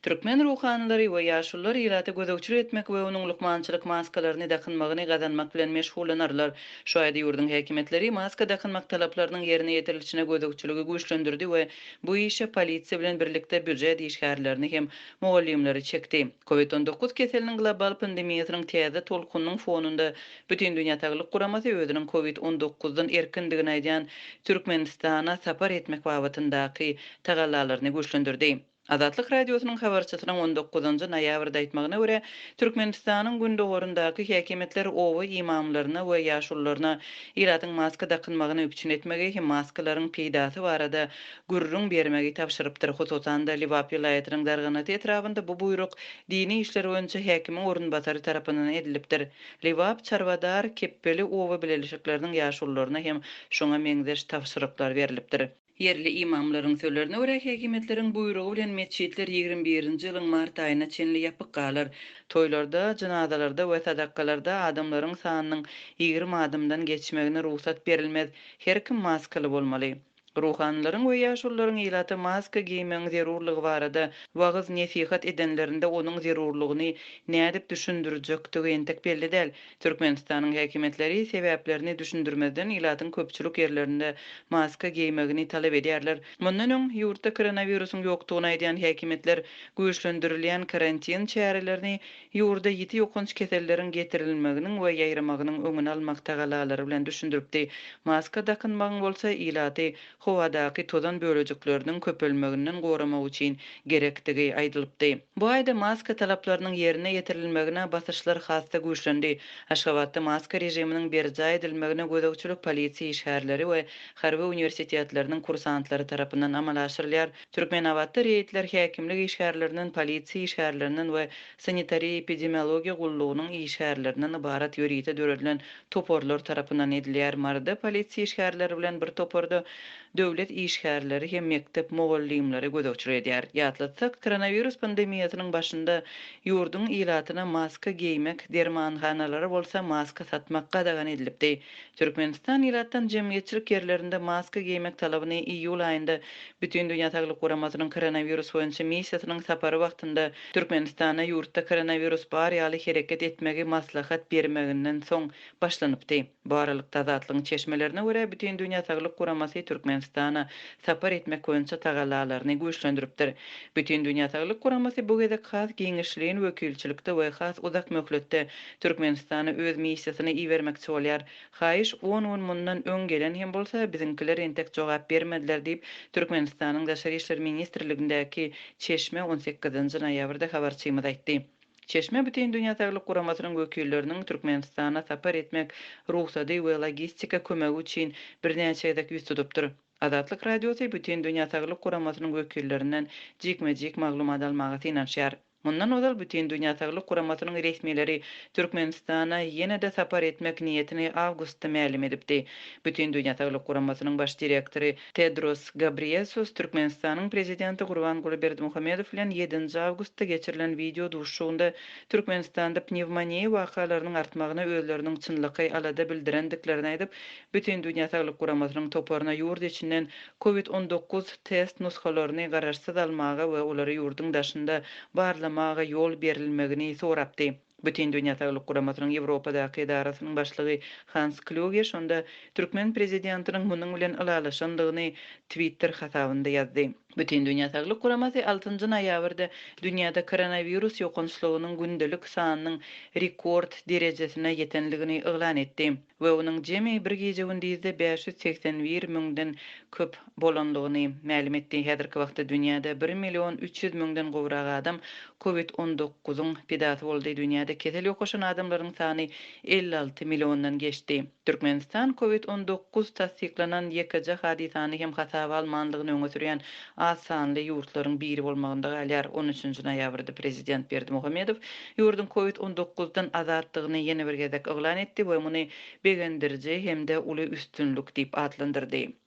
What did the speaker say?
Türkmen ruhanylary we ýaşulular ilata gözegçilik etmek we onuň lukmançylyk maskalaryny dakynmagyny gazanmak bilen meşgullanarlar. Şu aýda ýurduň häkimiýetleri maska dakynmak talaplarynyň ýerine ýetirilişine gözegçiligi güýçlendirdi we bu işe polisiýa bilen birlikde býujet işgärlerini hem mugallymlary çekdi. Covid 19 keseliniň global pandemiýasynyň täze tolkunynyň fonunda Bütindünýä Saglyk Guramasy özüniň Covid on dokuzdan erkindigini aýdýan Türkmenistana sapar etmek babatyndaky tagallalaryny güýçlendirdi. Azatlyk Radiosynyň habarçysynyň on dokuzynjy noýabrda aýtmagyna görä, Türkmenistanyň gündogaryndaky häkimiýetler oba ymamlaryna we ýaşulularyna ilatyň maska dakynmagyny üpjün etmegi hem maskalaryň peýdasy barada gürrüň bermegi tabşyrypdyr. Hususan-da, Lebap welaýatynyň Darganata etrabynda bu buýruk dini işler boýunça häkimiň orunbasary tarapyndan edilipdir. Lebap, Çarwadar, Kepbeli oba bileleşikleriniň ýaşulularyna hem şoňa meňzeş tabşyryklar berlipdir. Ýerli ymamlaryň sözlerine görä, häkimiýetleriň buýrugy bilen metjitler 21-nji ýylyň mart aýyna çenli ýapyk galar. Toýlarda, jynazalarda we sadakalarda adamlaryň sanynyň 20 adamdan geçmegine rugsat berilmez. Her kim maskaly bolmaly. Ruhanylaryň we ýaşulularyň ilata maska geýmegiň zerurlygy barada wagyz-nesihat edenlerinde onuň zerurlygyny nädip düşündirjekdigi entek belli däl. Türkmenistanyň häkimiýetleri sebäplerini düşündirmezden ilatyň köpçülik ýerlerinde maska geýmegini talap edýärler. Mundan öň, ýurtda koronawirusyň ýokdugyny aýdýan häkimiýetler güýçlendirilýän karantin çärelerini ýurda ýiti ýokanç keselleriň getirilmeginiň we ýaýramagynyň öňüni almak tagalalary bilen düşündiripdi. Maska dakynmagyň bolsa ilaty howadaky tozan bölejikleriniň köpelmeginden goramak üçin gerekdigi aýdylypdy. Bu aýda maska talaplarynyň ýerine ýetirilmegine basyşlar has-da güýçlendi. Aşgabatda maska režiminiň berjaý edilmegine gözegçilik polisiýa işgärleri we harby uniwersitetleriniň kursantlary tarapyndan amala aşyrylýar. Türkmenabatda reýdler häkimlik işgärlerinden, polisiýa işgärlerinden we sanitariýa-epidemiologiýa gullugynyň işgärlerinden ybarat ýörite döredilen toparlar tarapyndan edilýär. Maryda polisiýa işgärleri bilen bir toparda döwlet işgärleri hem mekdep mugallymlary gözegçilik edýär. Ýatlatsak, koronawirus pandemiýasynyň başynda ýurduň ilatyna maska geýmek, dermanhanalara bolsa maska satmak gadagan edilipdi. Türkmenistan ilatdan jemgyýetçilik ýerlerinde maska geýmek talabyny iýul aýynda Bütindünýä Saglyk Guramasynyň koronawirus boýunça missiýasynyň sapary wagtynda Türkmenistana ýurtda koronawirus bar ýaly hereket etmegi maslahat bermeginden soň başlanypdy. Bu aralykda Azatlygyň çeşmelerine görä, Bütindünýä Saglyk Guramasy Türkmenistana sapar etmek boýunça tagallalaryny güýçlendiripdir. Bütindünýä Saglyk Guramasy bu gezek has giňişleýin wekilçilikde we has uzak möhletde Türkmenistana öz missiýasyny ibermekçi bolýar. Haýyş on gün mundan öň gelen hem bolsa, biziňkiler entek jogap bermediler diýip, Türkmenistanyň Daşary işler ministrligindäki çeşme on sekizinji noýabrda habarçymyza aýtdy. Çeşme Bütindünýä Saglyk Guramasynyň wekilleriniň Türkmenistana sapar etmek rugsady we logistika kömegi üçin birnäçe gezek ýüz tutupdyr. Azatlyk Radiosy Bütindünýä Saglyk Guramasynyň wekillerinden jikme-jik maglumat almaga synanyşýar. Mundan ozal Bütindünýä Saglyk Guramasynyň resmileri Türkmenistana ýene-de sapar etmek niýetini awgustda mälim edipdi. Bütindünýä Saglyk Guramasynyň baş direktory Tedros Gabriesus Türkmenistanyň Prezidenti Gurbanguly Berdimuhamedow bilen ýedinji awgustda geçirilen wideo duşuşygynda Türkmenistanda pnewmoniýa wakalarynyň artmagyna özleriniň çynlakaý alada bildirendiklerini aýdyp, Bütindünýä Saglyk Guramasynyň toparyna ýurt içinden Covid 19 test nusgalaryny garaşsyz almaga we olary ýurduň daşynda barlamaga ýol berilmegini sorapdy. Bütindünýä Saglyk Guramasynyň Ýewropadaky edarasynyň başlygy Hans Klýuge şonda türkmen prezidentiniň munuň bilen ylalaşandygyny Twitter hasabynda ýazdy. Bütindünýä Saglyk Guramasy altynjy noýabrda dünýäde koronawirus ýokançlygynyň gündelik sanynyň rekord derejesine ýetendigini yglan etdi. We onuň jemi bir gije-gündizde 581 müňden köp bolandygyny mälim etdi. Häzirki wagtda dünýäde bir million 300 müňden gowrak adam Covid 19-yň pidasy boldy. Dünýäde kesel ýokaşan adamlaryň sany 56 milliondan geçdi. Türkmenistan Covid 19 tassyklanan ýekeje hadysany hem hasaba almandygyny öňe sürýän az sanly ýurtlaryň biri bolmagynda galýar. On üçünji noýabrda prezident Berdimuhamedow ýurduň Covid 19-dan azatdygyny ýene bir gezek yglan etdi we muny begendiriji hem-de uly üstünlik diýip atlandyrdy.